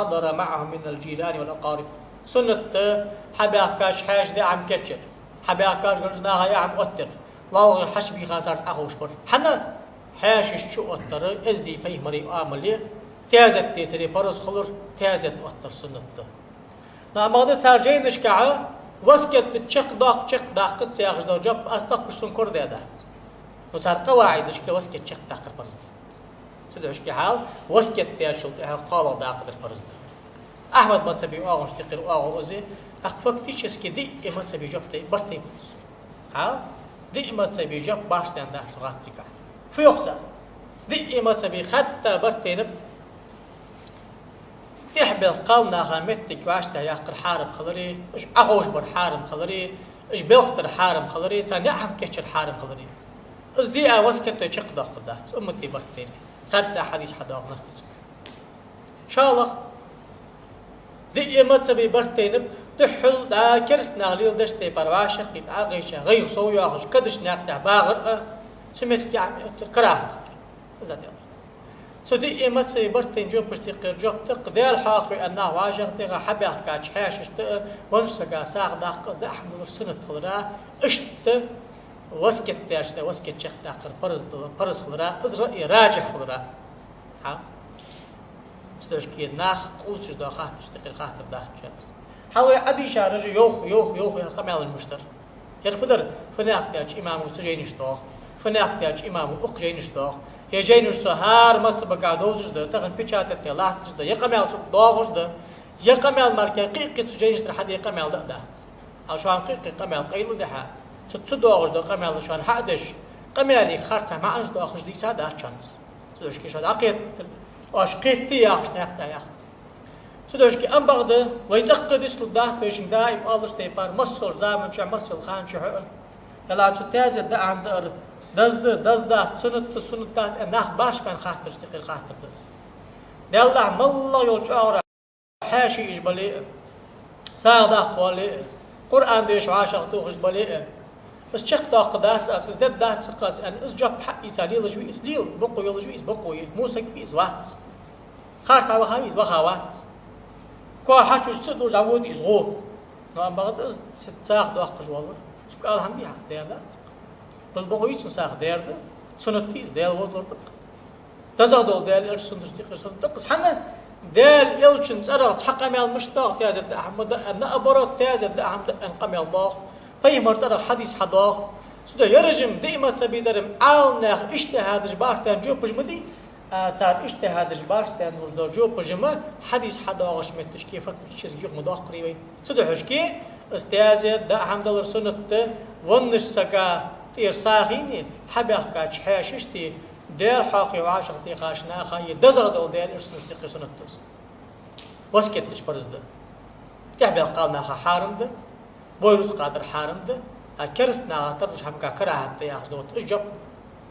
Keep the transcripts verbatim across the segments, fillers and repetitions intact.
حضر معهم من الجيران والأقارب. Суннат да хьабаьхкача хьаьший даь Ӏам кийчъяр, хьабаьхкача гаргара наха яь Ӏам оттаяр, лоалахой хьаьший бийха царца Ӏоховшабар. ХӀана? Хьаьший чуоттар эздий пайхамара Ӏамал я, таьзет децаре параз хилар, таьзет оттар суннат да. Но амма да цар жайнашка васкет чакхдоаккх, чакхдаккха ца яхаш дола жоп аз тахкаш сона корадаь дац. Но цар къаваӀидашка васкет чакхдаккхар параз да. Цудухьа хьал васкет дечул тӀехьа кхоалагӀа дакъадар параз да. Ахьмада мазхӀаба оагӀонаш тӀехьара оагӀув из, тӀаккха фактически диъ мазхӀаба жоп тӀа барт тайна ба из. Хьал диъ мазхӀаба жоп башха дац цу хаттарга. Фу йоах цар? Диъ мазхӀаба хатта барт тайнаб тӀехьабаьхка кхалнаха моттиг вӀаштӀехьа яккхар хьарам хилари, уж Ӏоховшабар хьарам хилари, уж белхдар хьарам хилари, царна яь Ӏам кийчъяр хьарам хилари. Из диъ васкет чакхдоаккхаргдац, уммата барт тайна. Хатта хьадис хьадоагӀа наслуца. ШоллагӀа, диъ мазхӀаба барт тайнаб, духхьал дӀа кераста наха леладеча тайпара вӀашагӀкхийтта, Ӏохайша, гӀайгӀа сов йоахаш, кадача наькъа тӀа багӀар а, цу метте Ӏам оттаяр карахӀат хилар. Из а дела. Цу диъ мазхӀаба барт тайна жопаш тӀехьара жоп да-кх: Даьла хьоахаве аьнна нах вӀашагӀтеха, хьабаьхкача хьаьшашта а, веннача сага сагӀа даккха, из даа хӀама далар суннат хилара, иштта васкет деча тӀа васкет чакхдаккхар параз да-, параз хилара, из раъй раджихь хилара. Хьа? Цудухьа нах къувсаш дола хаттараш тӀехьара хаттар дац шоана из. Хьал вай Ӏадийшараш йоах, йоах, йоах яха къамаьлаш мишта дар. Ер фу дар? Фу наькъа даьча имамо цу жайнаш доагӀа, фу наькъа даьча имамо укх жайнаш доагӀа. Е жайнаш цу хӀара мазхӀабага довзаш да, тахан печатать латташ да, е къамаьл цу доагӀаш да, е къамаьл мара кхы-кхы цу жайнаш тӀара хьаде къамаьл да а дац. Ӏа шоана кхы-кхы къамаьл къайладаьха, цу, цу доагӀаш дола къамаьл шоана хьа а деш, къамаьла харцахьа маӀанаш доахаш дийца дац шоана из. Цудухьа шоана дӀакхетар, оаш кхетаде яхаш наькъа тӀа яхаш. Цудухьа амма бакъда, вай цӀаккха дицлургдац вай шийна даим оалача тайпара, массайолча заман чухь, массайолча хана чухь а. Дала цу таьзет даа хӀама даар деза да, деза дац, суннат да, суннат дац аьнна нах башха баьнна хаттараш тӀехьара хаттар да из. Даьллахь, моллагӀа йола чӀоагӀа хьаьший уж бале а, сагӀа даккха воалле а, Къуръан деша вӀашагӀтохаш бале а, из чакхдоаккхаргдац аз, из дергдац-кх аз аьнна, из жоп хьаийца лелаш вий из? Лела. Бокъо йолаш вий из? Бокъо я. Мусаг вий из? Вац. Харцахьа ваха вий из? Ваха вац. Коа хьачувеча ца дуаш дӀавода из? ГӀо. Но амма бакъда из сагӀа доаккхаш воаллар, цу кӀала хӀама бий хьа? Дер дац-кх. Дала бокъо йий цун сагӀа? Дер да. Суннат дий из? Даьла везалур да-кх. ДезагӀа дола Даьла Элчан суннаташ тӀехьара суннат да-кх из. ХӀана? Даьла Элчан цӀерагӀа цхьа къамаьл мишта доагӀа, таьзет даа хӀама да аьнна, наоборот, таьзет даа хӀама да аьнна къамаьл доагӀа. Пайхамара цӀерагӀа хьадис хьадоагӀа. Цудухьа ераш-м диъ мазхӀаба дар-м Ӏаламнаьха иджтихӀадаш башха даьнна жопаш ма дий, а цар иджтихӀадаш башха даьнна луш дола жопаш-м хьадис хьадоагӀача метташка фактически юха ма доаккхарий вай. Цудухьа из таьзет даа хӀама далар суннат да, веннача сага тӀера сагӀийна, хьабаьхкача хьаьшашта, Даьла хьоахаве вӀашагӀтехача наха, е дезагӀа дола Даьла Элчан суннаташ тӀехьара суннат да из. Васкет деш параз да. ТӀехьабаьхка кхалнаха хьарам да, бой рузкъа дар хьарам да, а кераста наха тара дезача хӀамага карахӀат да яхаш да. Вот из жоп,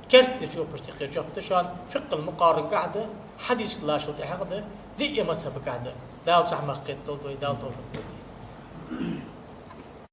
керттера жопаш тӀехьара жоп да шоана, фикъхӀул мукъарангахьа да, хьадисашка латтачул тӀехьагӀа да, диъ мазхӀабагахьа да. Дала цу хӀамах кхетадолда вай, Дала товфикъ лолда.